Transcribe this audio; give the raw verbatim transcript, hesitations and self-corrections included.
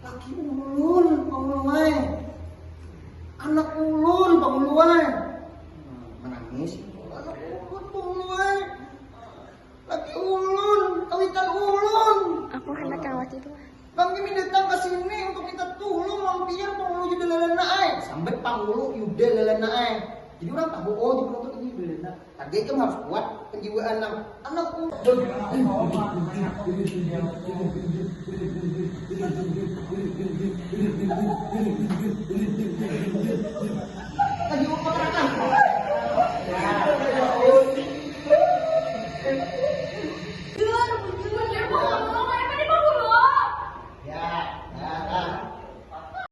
Laki ulun, Pangulu ai. Anak ulun, Pangulu ai. Menangis. Anak ulun, Pangulu ai. Laki ulun, kawitan ulun. Aku handak kawat itu. Kami datang ke sini untuk minta tulung lawan pian, Pangulu Yuda Lalana ai. Sambat Pangulu Yuda Lalana ai. Jadi orang tahu, oh, di Pangulu ini Yuda Lalana. Tadi ikam harus kuat penjiwaan nang anak ulun.